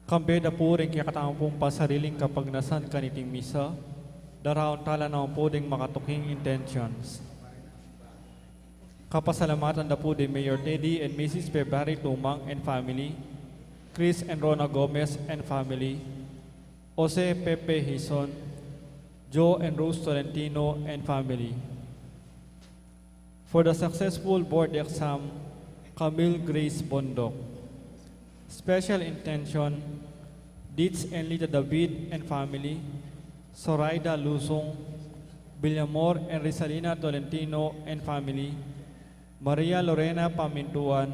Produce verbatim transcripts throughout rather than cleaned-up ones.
Kambe da pu ring kekatamung pasariling kapagnasan kaniting misa, daraun tala naman pu ding makatuking intentions. Kapasalamatan da pu di Mayor Teddy and Missus February Tumang and family, Chris and Rona Gomez and family, Jose Pepe Hizon, Joe and Rose Tolentino and family. For the successful board exam, Camille Grace Bondoc. Special intention, Ditz and Lita David and family, Zoraida Luzon, Villamor and Risalina Tolentino and family, Maria Lorena Pamintuan,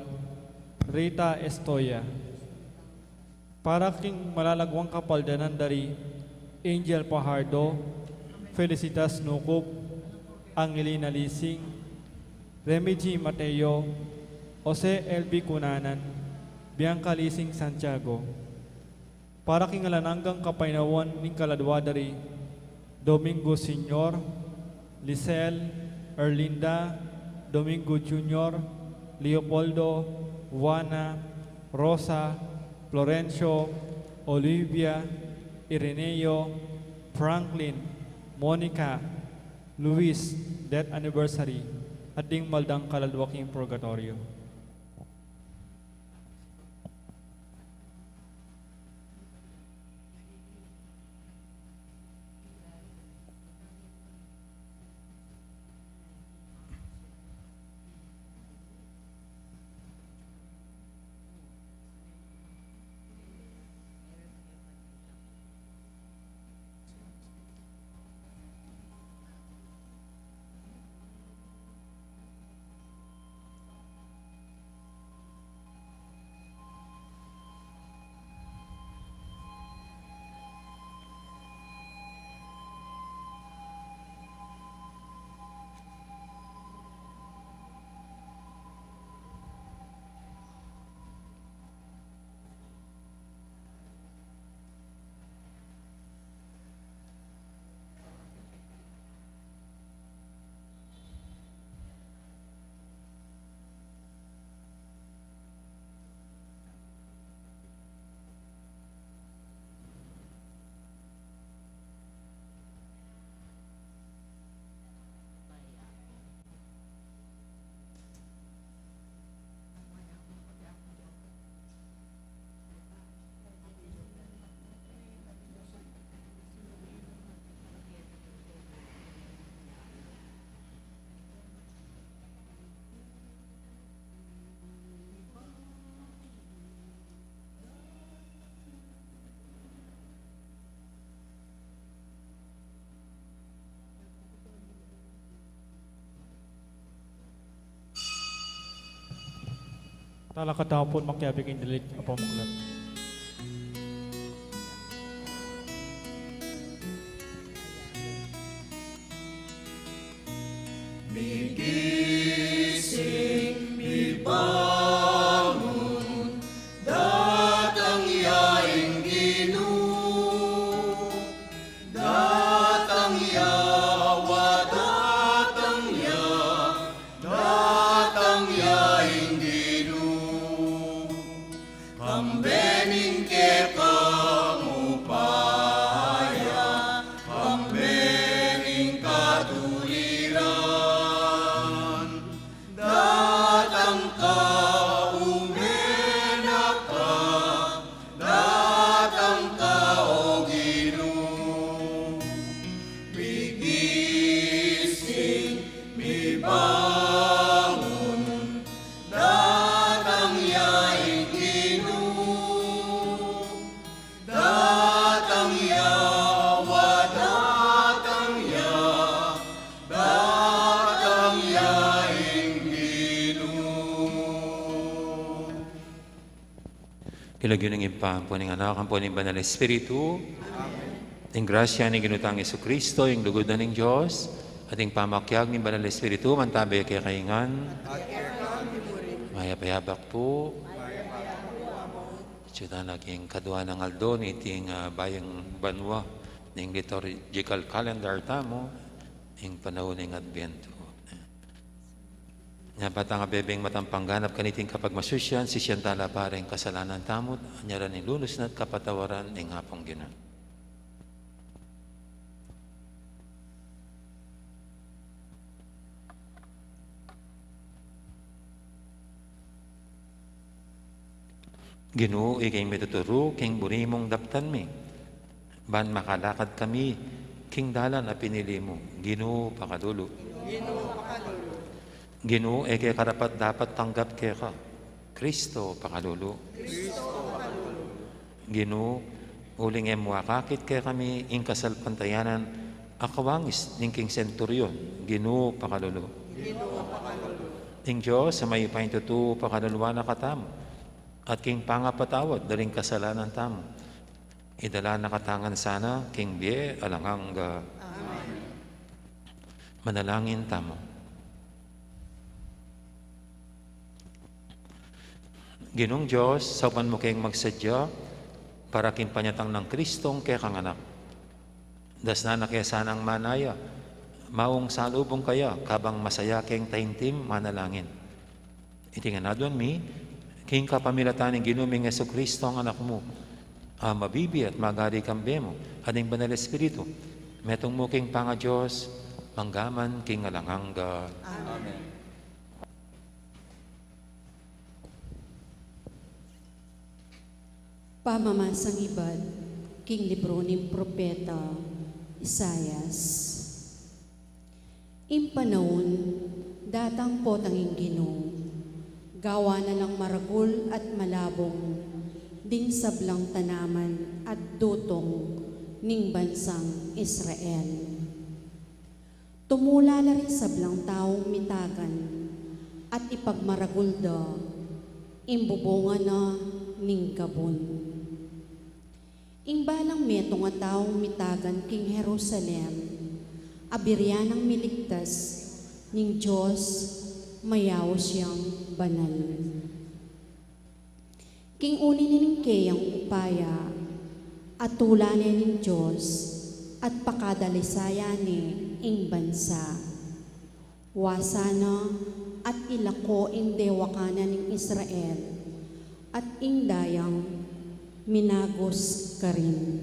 Rita Estoya. Para king malalagwang kapaldanan da ri Angel Pajardo, Felicitas Nucup, Angelina Lising, Remy G Mateo, Jose L B Cunanan, Bianca Lising Santiago. Para king alang anggang kapaynawan ning kaladwa da ri Domingo Senior, Lisel, Erlinda, Domingo Junior, Leopoldo, Juana, Rosa, Florencio, Olivia, Ireneo, Franklin, Monica, Luis, death anniversary, at ding maldang kaladwa king purgatorio. Talakad tamu pun makiabe king dalit a pamuklat. Migising, mibangun, datang ya ing Ginu. Datang ya, wa datang ya, datang ya ing Ginu. Kambe ning kekang upaya, kambe ning katuliran. Datang ka, umena ka, datang ka, o Ginu. Migising, mibangun, datang ya ing Ginu. Datang ya, wa datang ya, datang ya ing Ginu. King lagyu ning Ibpa, ampo ning Anak, ampo ning Banal Espiritu. Amen. Ing grasya ning Ginu tang Jesucristo, ing lugud na ning Dios, at ing pamakiag ning Banal Espiritu, mantabe kekayu ngan. Mayap a abak pu. Atyu tana king kadua nang aldo niting, ah, bayung banua ning liturgical calendar tamu, ing panaun ning Adbento. Nya pata nga bebeng matang pangganap kaniting kapagmasusyan, sisian tala pa ring kasalanan tamu, anya ra ning lunus na at kapatawaran ning Apung Ginu. Ginu, ika ing mituturu king buri mung daptan mi, ban makalakad kami king dalan a pinili mu. Ginu, pakalulu. Ginu, pakalulu. Ginu, e ke karapat-dapat tanggap keka. Kristo, pakalulu. Kristo, pakalulu. Ginu, uling e mu akakit kekami ing kasalpantayanan a kawangis ning king senturyon. Ginu, pakalulu. Ginu, pakalulu. Ing Dios a mayupayang tutu pakaluluan na katamu, at king pangapatawad da ring kasalanan tamu, idala na katamu ngan sana king bie alang angga. Amen. Manalangin tamu. Ginung Dios, saupan mu keng magsadya para king panyatang nang Kristong kekang Anak. Dasnan na ke sanang manaya, maung salubung kaya kabang masaya keng taimtim manalangin. Iti ngan aduan mi king kapamilatan ning Ginu ming Jesucristo, a Anak mu, a mabibie at magari kambe mu at ning Banal Espiritu, metung mu king pangaDios, mangga man king alang angga. Amen. Pamamasang ibat king libru ning propeta Isaias. Ing panaun, datang potang ing Ginu, gawan na lang maragul at malabung ding sablang tanaman at dutung ning bansang Israel. Tumula la ring sablang taung mitagan at ipagmaragul da ing bubungan na ning gabun. Ing balang metung a taung mitagan king Jerusalem, a birian nang miligtas ning Dios mayaus yang banal. King uli ning keyang upaya, atula ne ning Dios at pakadalisayan ne ing bansa. Wasa na at ilako ing dewakan na ning Israel at ing dayang minagus karin.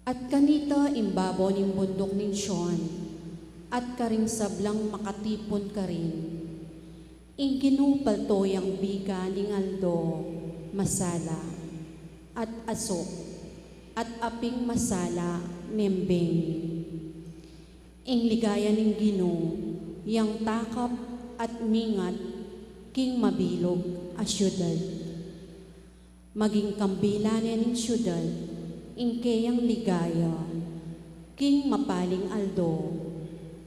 At kanita ing babo ning bunduk ning Sion, at karing sablang makatipun karin, ing Ginu palto yang biga ning aldo, masala, at asuk, at aping masala neng bengi. Ing ligaya ning Ginu yang takap at mingat king mabilug a siudad. Maging kambilan ne ning siudad ing keyang ligaya king mapaling aldo,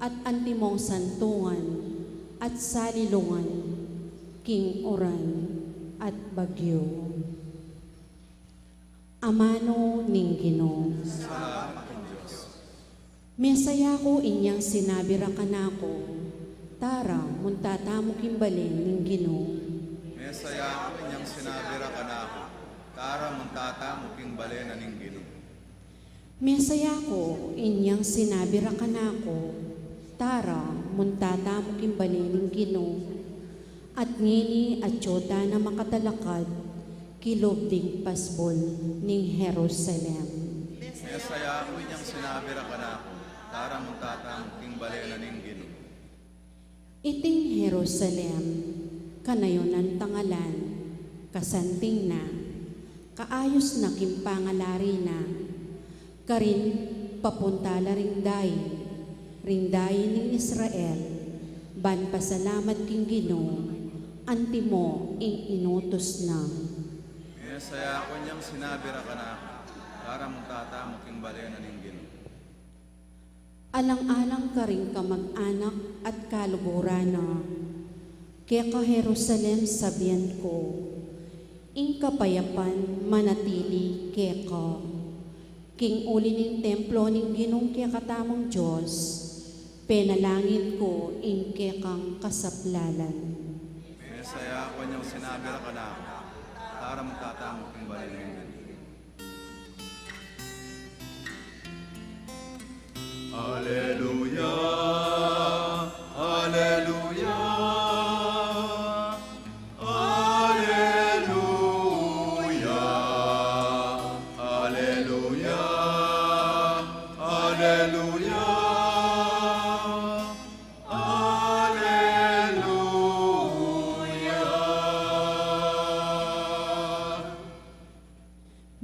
at antimong santungan at salilungan king uran at bagyu. Amanu ning Ginu. Salamat king Dios. Mesaya ku inyang sinabi ra kanaku, "Tara, munta tamu king bale ning Ginu." Mesaya ku inyang sinabi ra kanaku, "Tara, munta tamu king bale na ning Ginu." Mesaya ku inyang sinabi ra kanaku, "Tara, munta tamu king bale ning Ginu." At ngeni atyu tana makatalakad kilub ding pasbul ning Jerusalem. Mesaya ku inyang sinabi ra kanaku, "Tara, munta tamu king bale na ning Ginu." Iting Jerusalem, kanayunan tangalan, kasanting na, kaayus na king pangalari na, karin papunta la ring dayi, ring dayi ning Israel, ban pasalamat king Ginu, antimo ing inutus na. Mesaya ku inyang sinabi ra kanaku, "Tara, munta tamu king bale na ning Ginu." Alang-alang karing kamag-anak at kaluguran na, keka Jerusalem sabian ku, ing kapayapan manatili keka. King uli ning templo ning Ginung kekatamung Dios, penalangin ku ing kekang kasaplalan. Mesaya ku inyang sinabi ra kanaku, "Tara, munta tamu king bale ning Ginu." Aleluya.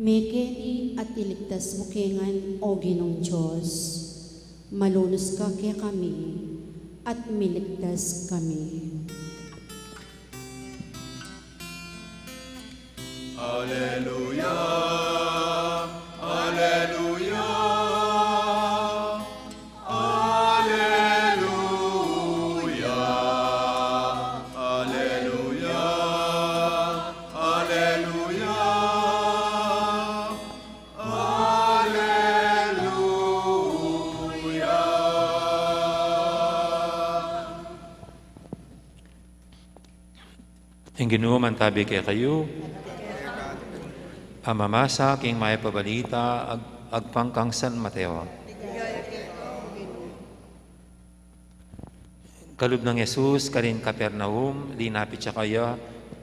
Mekeni at iligtas mu ke ngan, O Ginung Dios, malunus ka kekami at miligtas kami. Aleluya, aleluya, aleluya, aleluya, aleluya, aleluya. Ing Ginu mantabi kekayu. Pamamasa king Mayap a Balita ag-, agpang kang San Mateo. Kalub nang Jesus karin Capernaum, linapit ya kaya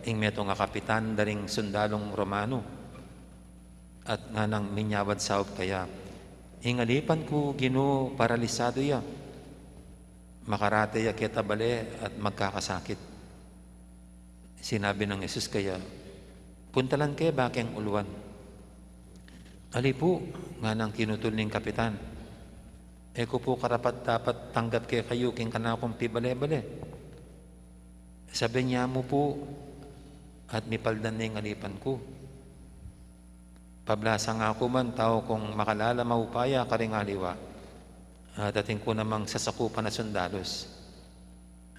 ing metung a kapitan da ring sundalung Romanu. At nganang minyawad saup kaya, "Ing alipan ku, Ginu, paralisadu ya. Makarate ya keta bale at magkakasakit." Sinabi nang Jesus kaya, "Puntalan ke bakeng uluan." "Ali pu," nganang kinutul ning kapitan, "e ku pu karapat-dapat tanggap kekayu king kanakung pibale-bale. Sabian ya mu pu at mipaldan ne ing alipan ku. Pablasang aku man tau kung makalala maupaya karing aliwa, at atin ku namang sasakupan a sundalus.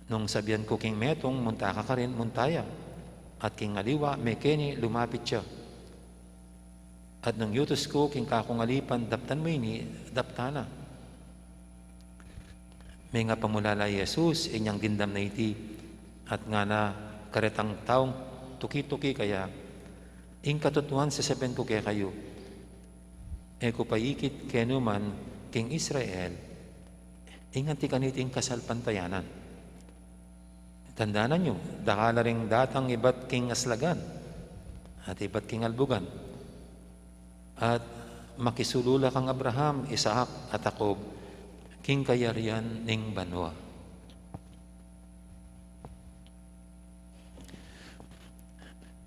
Nung sabian ku king metung, munta ka karin, munta ya. At king aliwa, mekeni, lumapit ya. At nung yutus ku king kakung alipan, daptan mu ini, daptan na." Mengapamulala i Jesus inyang dimdam na iti, at ngana karetang taung tuki-tuki kaya, "Ing katutuan sasabian ku kekayu, e ku pa ikit kenu man king Israel ing anti kaniting kasalpantayanan. Tandanan yu, dakal la ring datang ibat king aslagan at ibat king albugan, at makisulu la kang Abraham, Isaac, at Jacob king kayarian ning banua."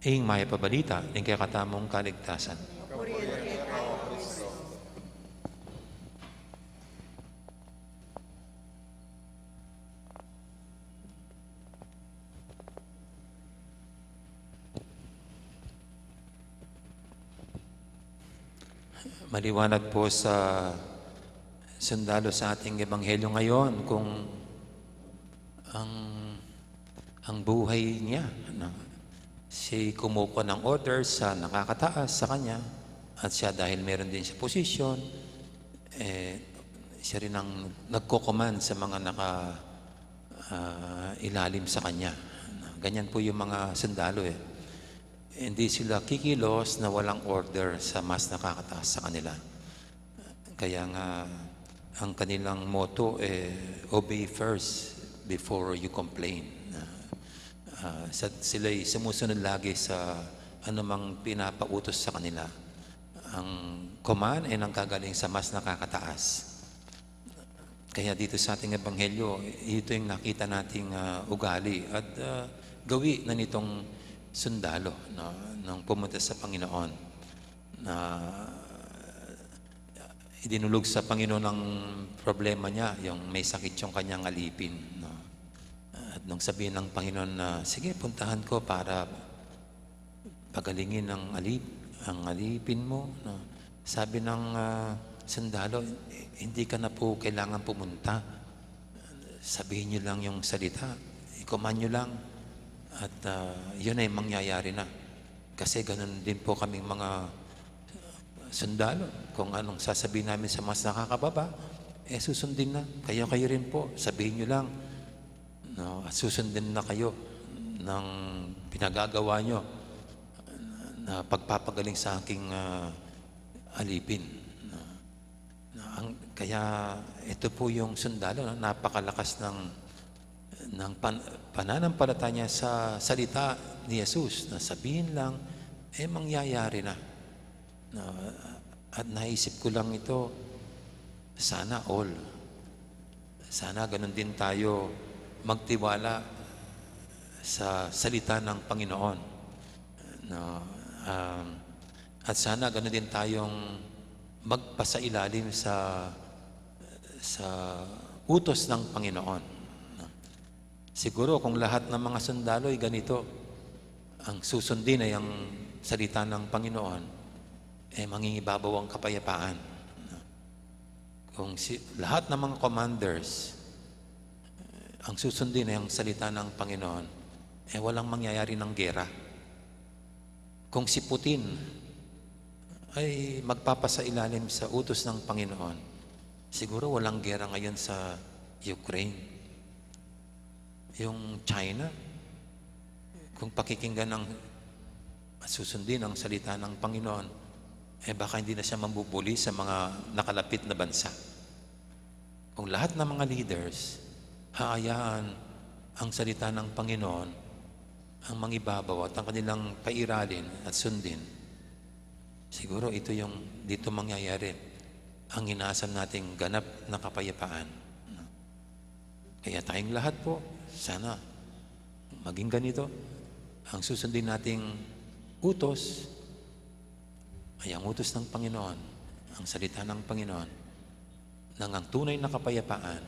Ing Mayap a Balita ning kekatamung kaligtasan. Maliwanag po sa sundalo sa ating ebanghelyo ngayon kung ang, ang buhay niya, ano, siya'y kumukuha ng order sa nakakataas sa kanya, at siya, dahil meron din siya posisyon, eh, siya rin ang nagko-command sa mga naka, ah, ilalim sa kanya. Ganyan po yung mga sundalo, eh. Hindi sila kikilos na walang order sa mas nakakataas sa kanila. Kaya nga, ang kanilang motto, eh, "Obey first before you complain." Ah, sa, sila'y sumusunod lagi sa anumang pinapautos sa kanila. Ang command ay nanggagaling sa mas nakakataas. Kaya dito sa ating ebanghelyo, ito yung nakita nating, ah, ugali at, ah, gawi na nitong sundalo, no, nung pumunta sa Panginoon. Na idinulog sa Panginoon ang problema niya, yung may sakit yung kanyang alipin, no? At nung sabihin ng Panginoon na, "Sige, puntahan ko para pagalingin ang alip-, ang alipin mo," no? Sabi ng, ah, sundalo, "Hindi ka na po kailangan pumunta. Sabihin niyo lang yung salita. I-command niyo lang. At, ah, yun ay mangyayari na." Kasi ganun din po kaming mga sundalo. Kung anong sasabihin namin sa mas nakakababa, eh, susundin na. "Kayo, kayo rin po. Sabihin niyo lang. No, at susundin na kayo ng pinagagawa niyo na pagpapagaling sa aking, ah, alipin." No? Na ang, kaya ito po yung sundalo, no? Napakalakas ng, ng pan-, pananampalataya sa salita ni Jesus, na sabihin lang, eh, mangyayari na. Na, at naisip ko lang ito, sana all. Sana ganun din tayo magtiwala sa salita ng Panginoon. No, um, At sana ganun din tayong magpasailalim sa, sa utos ng Panginoon. Siguro kung lahat ng mga sundalo ay ganito, ang susundin ay ang salita ng Panginoon, eh, mangingibabaw ang kapayapaan. Kung si, lahat ng mga commanders, ang susundin ay ang salita ng Panginoon, eh, walang mangyayari ng gera. Kung si Putin ay magpapasailalim sa utos ng Panginoon, siguro walang gera ngayon sa Ukraine. Yung China, kung pakikinggan ng at susundin ang salita ng Panginoon, eh, baka hindi na siya mambubuli sa mga nakalapit na bansa. Kung lahat ng mga leaders, haayaan ang salita ng Panginoon, ang mangibabaw at ang kanilang pairalin at sundin, siguro ito yung dito mangyayari ang inaasam nating ganap na kapayapaan. Kaya tayong lahat po, sana maging ganito ang susundin nating utos, ay ang utos ng Panginoon, ang salita ng Panginoon, nang ang tunay na kapayapaan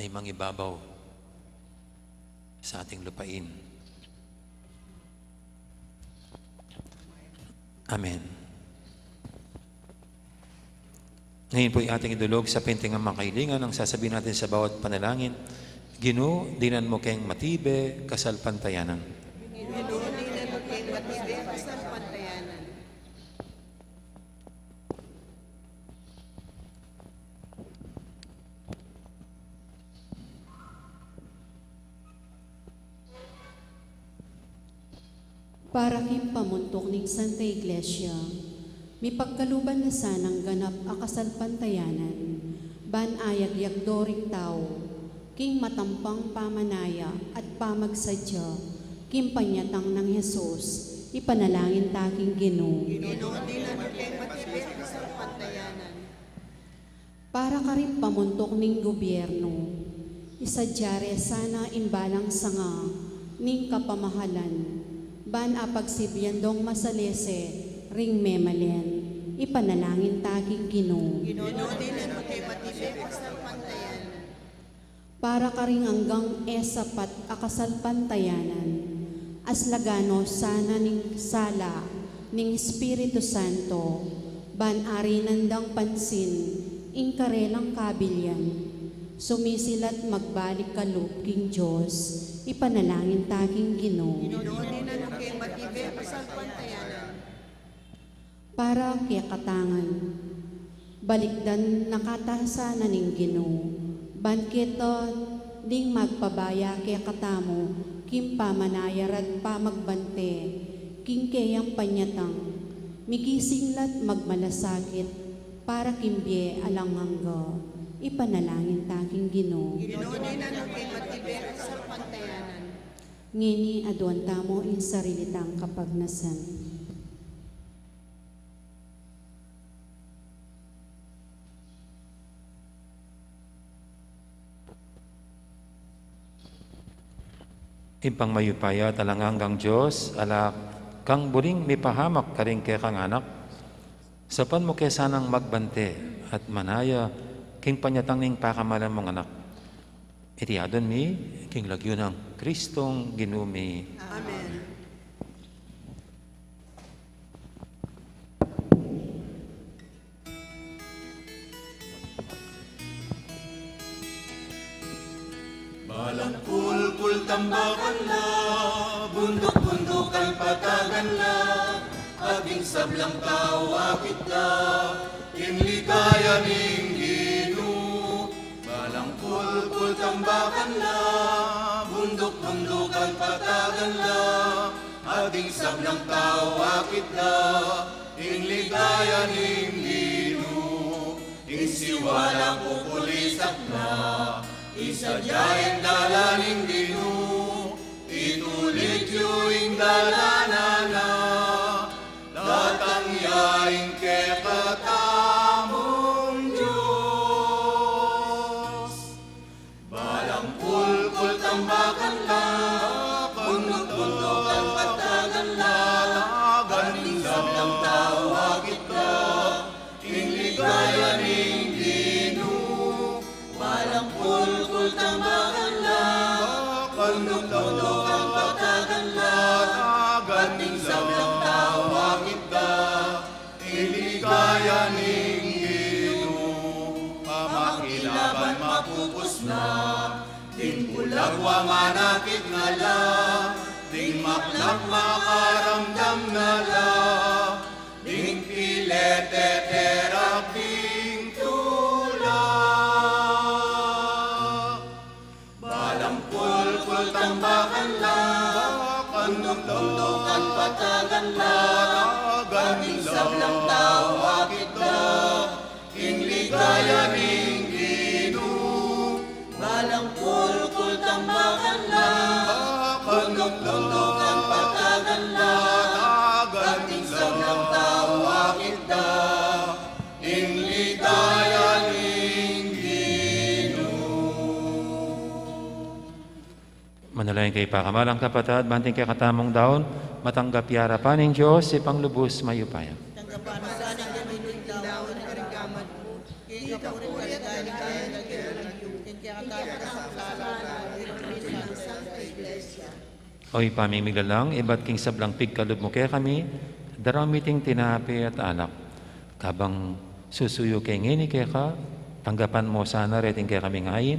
ay mangibabaw sa ating lupain. Amen. Ngayon po'y ating idulog sa pinting ang mga kahilingan. Ang sasabihin natin sa bawat panalangin, "Ginu, dinan mu keng matibe kasalpantayanan." Ginu, dinan mu keng matibe kasalpantayanan. Para king pamuntuk ning Santa Iglesia, mipagkaluban na sanang ganap a kasalpantayanan, ban ayagyag do ring tau, king matampang pamanaya at pamagsadya, king panyatang nang Jesus, ipanalangin ta king Ginu. Ginu, dinan mu keng matibe kasalpantayanan. Para karing pamuntuk ning gobyerno, isadya re sana ing balang sanga ning kapamahalan, ban apagsibian dong masalese ring memalen, ipanalangin ta king Ginu. Ginu, dinan mu keng matibe kasalpantayanan. Para karing anggang e sapat a kasalpantayanan, aslagan no sana ning sala ning Espiritu Santo, ban arinan dang pansin ing karelang kabilian, sumisila't magbalik kalub king Dios, ipanalangin ta king Ginu. Ginu, dinan mu keng matibe kasalpantayanan. Para kekatang ngan, balikdan na kata sana ning Ginu, ban keta ding magpabaya kekatamu king pamanaya ra't pamagbante king keyang panyatang, migising la't magmalasakit para king bie alang angga, ipanalangin ta king Ginu. Ginu, dinan mu keng matibe kasalpantayanan. Ngeni aduan tamu ing sarili tang kapagnasan. Ibpang mayupaya at alang anggang Dios, ala kang buring mipahamak karing kekang anak, saupan mu ke sanang magbante at manaya king panyatang ning pakamalan mung anak. Iti aduan mi king lagyu nang Kristong Ginu mi. Amen. Balang kulkul tambakan la, bunduk-bundukan patagan la, ating sablang tau akit la king ligaya ning Ginu. Balang kulkul tambakan la, bunduk-bundukan patagan la, ating sablang tau akit la king ligaya ning Ginu. Ing siwala pupulisak na, isadya ing dalan ning Ginu, itulid yu ing dalan na, datang ya ing kekatamung Dios. Balang kulkul tambakan la, bunduk-bundukan patagan la, ating sablang tau Arwa manakit na la, ding maknak makaramdam na la, ding pilete terak ding tula. Balang kulkul tambakan la, kunduk-kundukan patagan la, kating sablang tau akit da, ing ligaya ning Ginu. Balang kulkul tambakan la, kunduk-kundukan patagan la, kating sablang tau akit da, ing ligaya ning Ginu. Manalangin kayu, pakamalan kung kapatad, ban king kekatamung daun, matanggap ya arapan ning Dios, Ibpang lubus mayupaya. Tanggapan na sana ing ganitong daun karing gamat mu, king kapurian at kaligayan ning lagyu, king kekatamung kasaplalan, king Santa Iglesia. O Ibpa ming miglalang, ibat king sablang pigkalub mu kekami, darami iting tinape at alak. Kabang susuyu ke ngeni keka, tanggapan mu sana reting kekaming ain,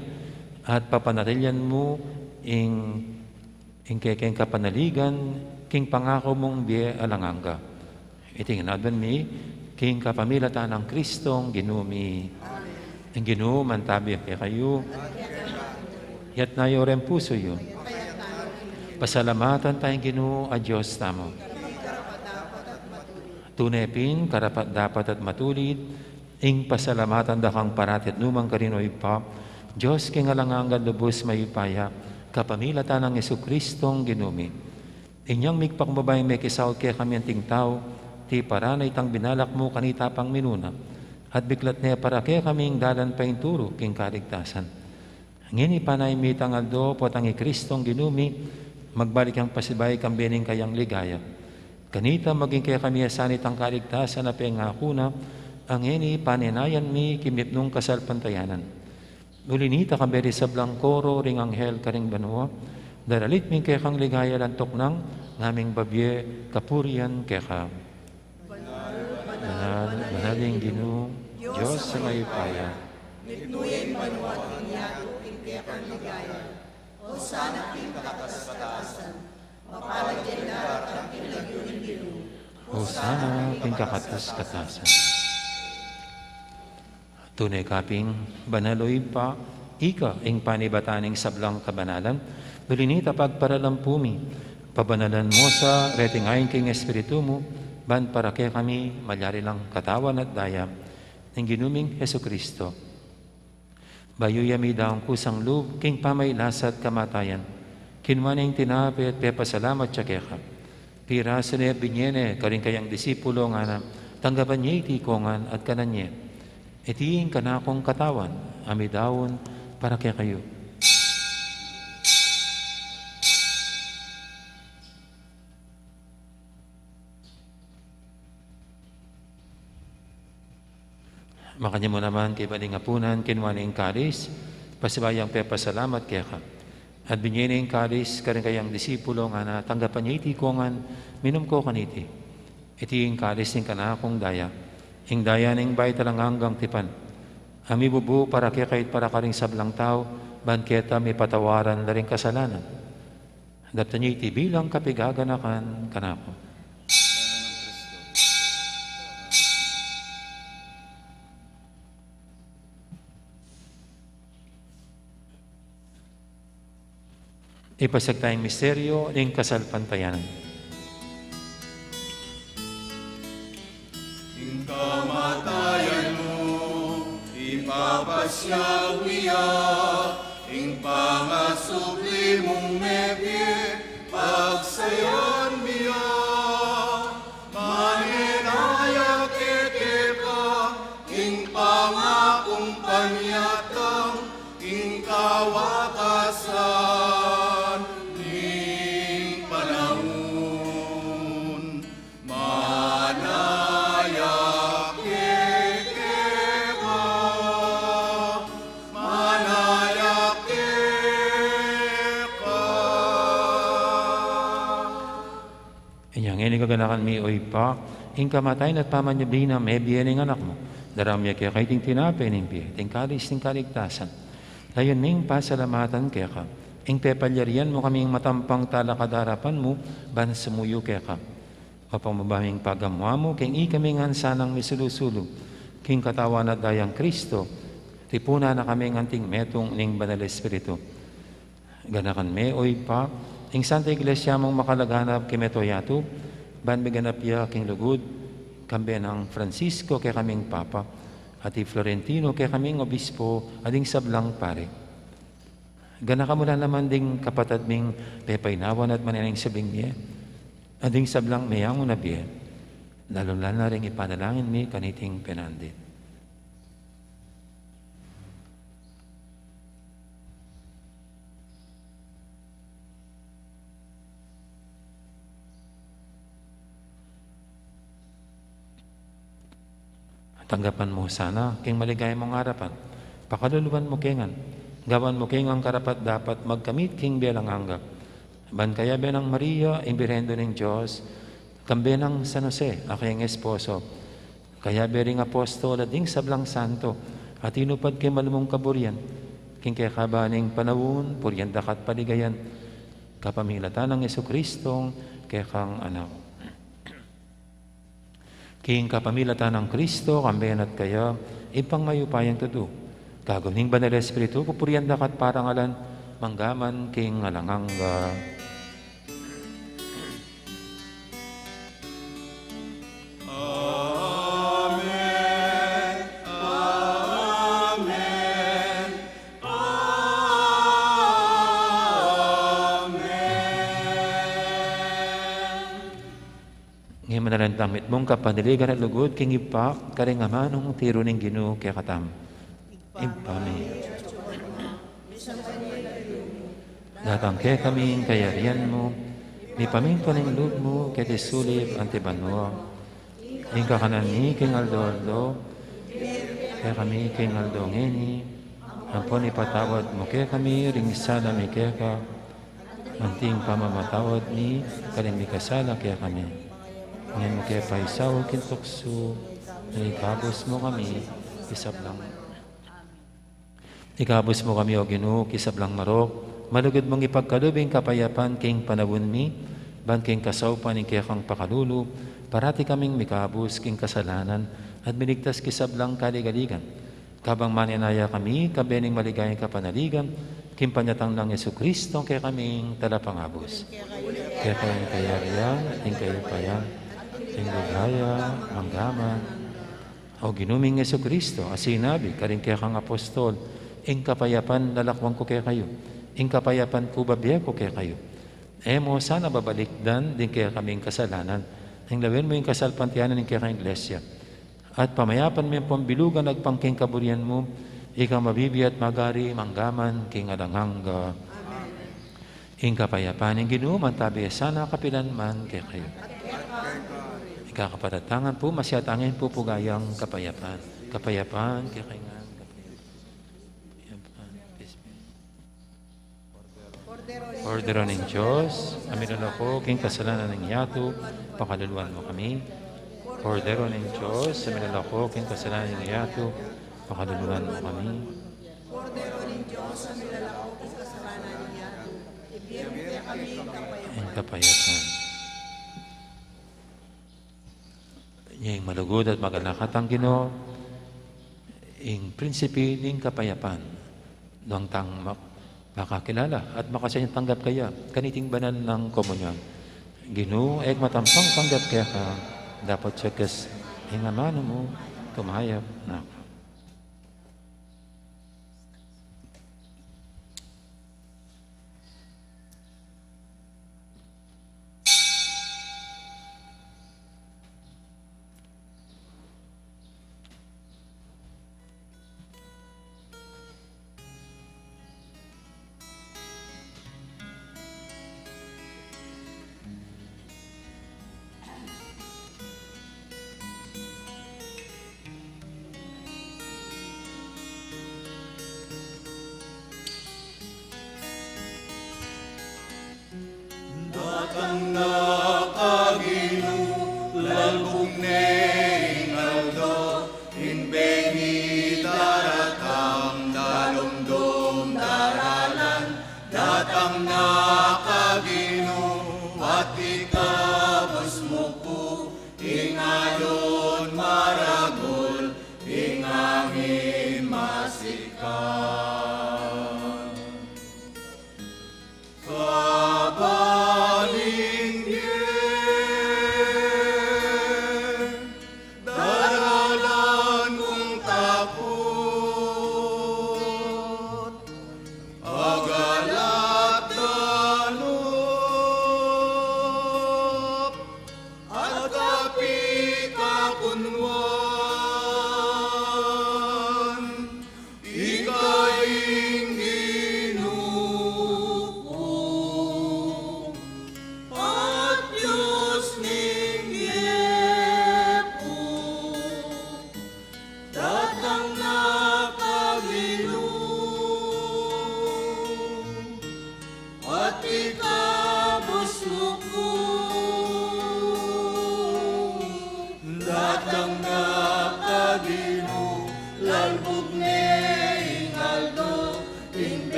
at papanatilian mu ing, ing kekeng kapanaligan, king pangaku mung bie alang angga. Iti ngan adwan mi, king kapamilatan nang Kristong Ginu mi. Ing Ginu mantabi kekayu. Yatna yu ring pusu yu. Pasalamatan taya ing Ginu a Dios tamu. Tune pin, karapat-dapat at matulid, ing pasalamatan da kang parati at nukarin man, o Ibpa, Dios king alang angga, lubus mayupaya, kapamilatan nang Jesucristong Ginu mi. Inyang migpakumbaba yang mekisaut kekami anting tau, tiparan na itang binalak mu kanita pang minuna, at biklat ne para kekaming dalan painturu king kaligtasan. Ngeni panayan mi itang aldo, potang i Kristong Ginu mi, magbalik yang pasibayu king bie ning kayang ligaya. Kanita maging kekami ya sana itang kaligtasan a pengaku na, a ngeni panenayan mi king mipnung kasalpantayanan. Uli nita, kambe ding sablang koro ring anghel karing banua, daralit mi ing kekang ligaya, lantuk nang ngaming babie kapurian keka. Banal, banal ing Ginu, Dios a mayupaya. Mitmu ya ing banua at ing yatu king kekang ligaya. Hosana king kakatas-katasan. Mapalad ya ing darating king lagyu ning Ginu. Hosana king kakatas-katasan. Tune ka pin banal, o Ibpa, ika ing panibatan ning sablang kabanalan. Uli nita, pagparalampu mi, pabanalan mu sa reting ain king Espiritu mu, ban para kekami malyari lang katawan at daya ning Ginu ming Jesucristo. Bayu ya midaun kusang lub king pamagkasakit at kamatayan, kinua ne ing tinape at pepasalamat ya keka. Pirasu ne, binie ne karing kayang disipulo, ngana, tanggapan ye iti ikongan at kanan ye. Iti ing kanakung katawan a midaun para kekayu. Makanyan mu naman kaybat ning apunan, kinua ne ing kalis, pasibayu yang pepasalamat keka. At binie ne ing kalis karing kayang disipulo, ngana, tanggapan ye iti ikongan, minum ko kaniti. Iti ing kalis ning kanakung daya, ing daya ning bayu at alang anggang tipan, a mibubu para kekayu at para karing sablang tau, ban keta mipatawaran la ring kasalanan. Daptan ye iti bilang kapigaganakan kanaku. Ipasiag taya ing misteryu ning kasalpantayanan. Ing kamatayan mu, ipapasiag mi ya, ing pangasubli mung mebie, pagsayahan mi ya. Manenaya ke keka, ing pangakung panyatang, ing kawakasan ning panaun. Manaya ke keka, manaya ke keka. Inya ngeni kaganakan mi, o Ibpa, ing kamatayan at pamanyubli nang mebie ning Anak mu, daraun mi keka iting tinape ning bie, iting kalis ning kaligtasan. Layun ming pasalamatan keka Ing pepalyarian mu kaming matampang talakad king arapan mu, ban sumuyu keka. Mapamabaming pagamu-amu, king ikami ngan sanang misulu-sulu king katawan at dayang Kristo, tipunan na kami ngan anting metung ning Banal Espiritu. Ganakan me, o Ibpa, ing Santa Iglesia mung makalaganap king mabilug a yatu, ban miganap ya king lugud, kambe nang Francisco kekaming Papa, at i Florentino kekaming Obispo, at ding sablang pari. Ganakan mu la naman ding kapatad ming pepainawan at maneneng subling mie, at ding sablang meyangu na bie, lalu-lalu na ring ipanalangin mi kaniting penandit. Tanggapan mu sana king maligaya mung arapan. Pakaluluan mu ke ngan. Gawan mu ke ngan karapat-dapat magkamit king bie alang angga. Ban kayabe nang Maria, ing Birhen Indu ning Dios, kambe nang San Jose, a kayang esposo, kayabe ring apostol at ding sablang santo, a tinupad king malugud mung kaburian, king kekaban ning panaun, purian da ka at paligayan, kapamilatan nang Jesucristong kekang Anak. King kapamilatan nang Kristo, kambe na at kaya, Ibpang mayupayang tutu, kayabe ning Banal Espiritu, pupurian da ka at parangalan, mangga man king alang angga. Amen. Amen. Amen. Ngeni manalangin tamu mitmung kapanaligan at lugud king Ibpa, karing amanung tiru ning Ginu kekatamu. Ibpa mi, datang kekami ing kayarian mu, mipamintuan ing lub mu keti sulip anti banua. Ing kakanan mi king aldo-aldo, ibie mu kekami king aldo ngeni, ampon ipatawad mu kekami ring sala mi keka, anti ing pamamatawad mi karing mikasala kekami. Ngeni mu ke paisaul king tuksu, nune ikabus mu kami king sablang. Ikabus mu kami, O Ginu, king sablang marok, malugud mung ipagkalub ing kapayapan king panaun mi, ban king kasaupan ning kekang pakalulu, parati kaming mikabus king kasalanan, at miligtas king sablang kaligaligan. Kabang manenaya kami, kambe ning maligayang kapanaligan, king panyatang nang Jesucristo, kekaming Talapangabus. Keka ing kayarian, ing kayupayan, ing ligaya, mangga man. O Ginu ming Jesucristo, a sinabi karing kekang apostol, ing kapayapan lalakwan ku kekayu, ing kapayapan ku bibie ku kekayu. E mu sana babalikdan ding kekaming kasalanan, nune lawen mu ing kasalpantayanan ning kekang Iglesia. At pamayapan me ampon bilugan agpang king kaburian mu, ika a mabibie at magari mangga man king alang angga. Ing kapayapan ning Ginu mantabi ya sana kapilan man kekayu. Ikakapatad tang ampo, masyat tang ampo pu gayang kapayapan. Kapayapan kekayu ngan. Kapayapan. Kordero ning Dios, a milalako king kasalanan ning yatu, pakaluluan mu kami. Kordero ning Dios, a milalako king kasalanan ning yatu, pakaluluan mu kami. Kordero ning Dios, a milalako king kasalanan ning yatu, ibie mu kekami ing kapayapan. Ing kapayapan. Ing malugud at maganaka tang Ginu, ing prinsipi ning kapayapan, nung tang ma-, makakilala at makasaya tanggap kaya kaniting banal nang komunyon. Ginu, e ku matampang tanggap keka, dapot saka ing amanu mu, tumayap na. Datang na ka Ginu, lalbung ne ing aldo, ing bengi daratang, dalumdum daralan, datang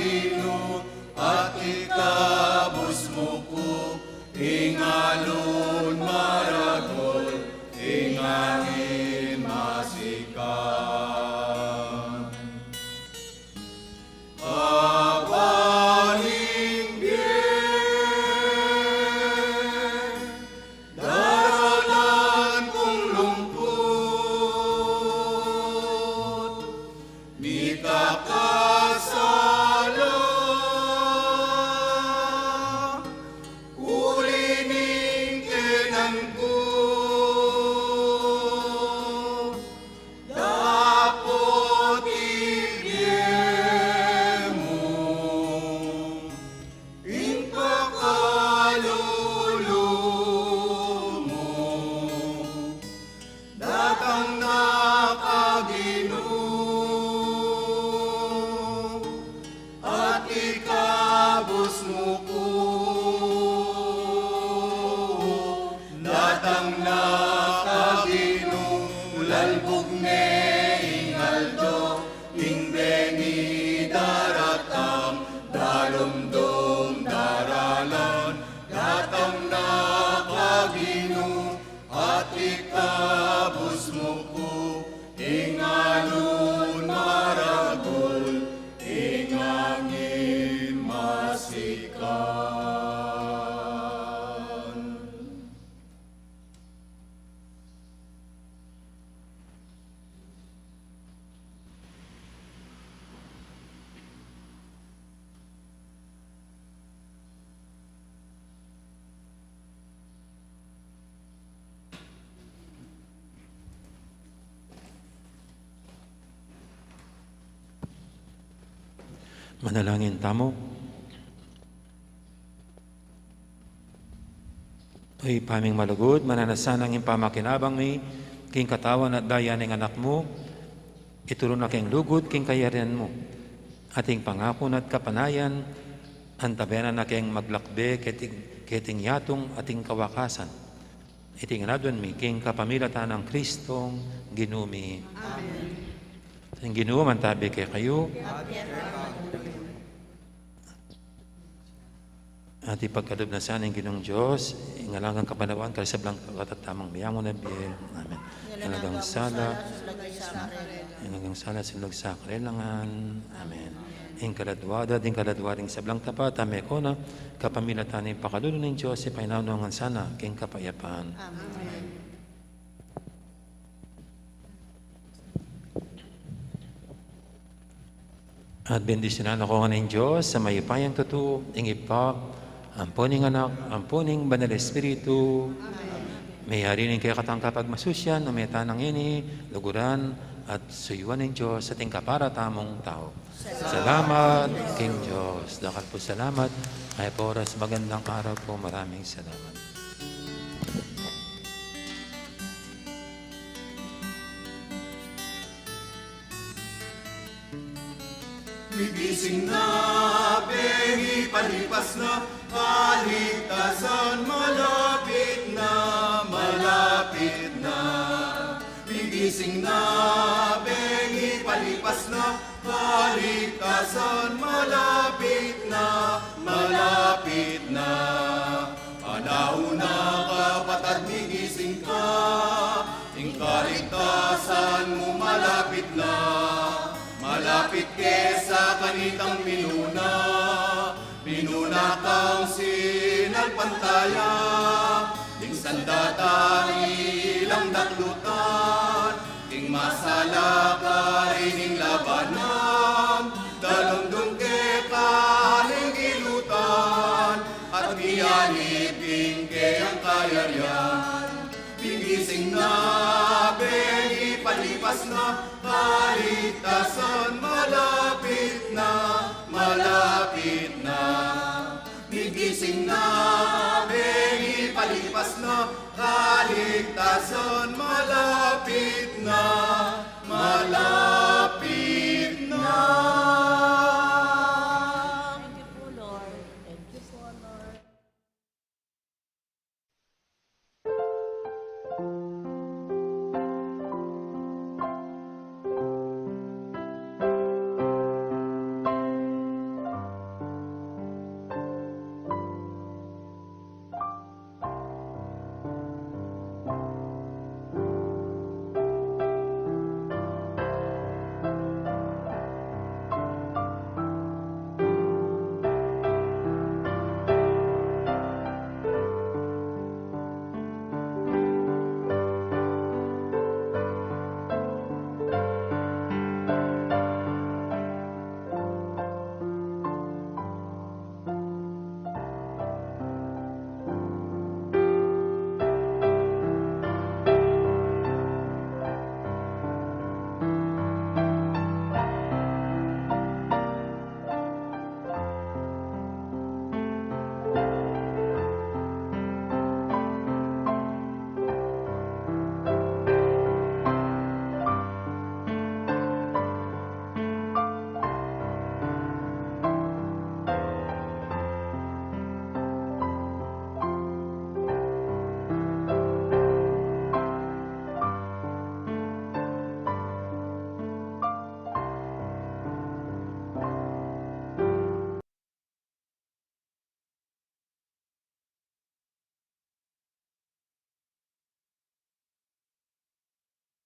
Ginu, at ikabus mu ku ing alun maragul, ing angin masikan. Kapaning bie, daralan kung lungkut, mikakasala, uli ning kenan ku, dapot ibie mu ing pakalulu mu. Datang na ka, Ginu, at ikabus mu ku. Datang na ka, Ginu, lalbug ne ing aldo, ing bengi daratang, dalumdum daralan. Datang na ka, Ginu, at ikabus mu ku ing alun maragul, ing angin masikan. Manalangin tamu. O Ibpa ming malugud, mananu na sana ing pamakinabang mi king katawan at daya ning Anak mu, ituru na keng lugud king kayarian mu, at ing pangaku na at kapanayan, antabayanan na keng maglakbe keting, keting yatung at ing kawakasan. Iti ngan aduan mi king kapamilatan nang Kristong Ginu mi. Amen. Ing Ginu mantabi kekayu. At ipagkalub na sa ning Ginung Dios, ing alang angga kapanawan, king sablang katatamung miyang unabie. Amen. Ing alang anggang sala, ing alang anggang sala, sinlug sa karelang ngan. Amen. Ing kaladua da, ing kaladua ding sablang tapat, a meko na, kapamilatan ning pakalulu ning Dios, ipainaun no ngan sana, king kapayapan. Amen. At bendisyunan na ko ngan ning Dios a mayupayang tutu, ing Ibpa, ampo ning Anak, ampo ning Banal Espiritu. Amen. Meyari ning kekatang kapagmasusian, o meta nang ini, luguran, at suyuan ning Dios, at ing kapara tamung tau. Salamat king Dios. Dakal pu salamat. Mayap a oras, magandang araw po. Maraming salamat. Migising na, bengi palipas na, kaligtasan malapit na, malapit na. Migising na, bengi palipas na, kaligtasan malapit na, malapit na. Panahon na, kapatad, migising ka, ing kaligtasan mu malapit na. Malapit ke sa kanitang minuna, minuna kang sinalpantaya. Ding sanda tang ilang daklutan, ding masala karin ing labanan, dalumdum ke karing ilutan, at miyanib ing keyang kayarian. Migising na, bengi palipas na, kaligtasan malapit na, malapit na. Migising na, bengi palipas na, kaligtasan malapit na, malapit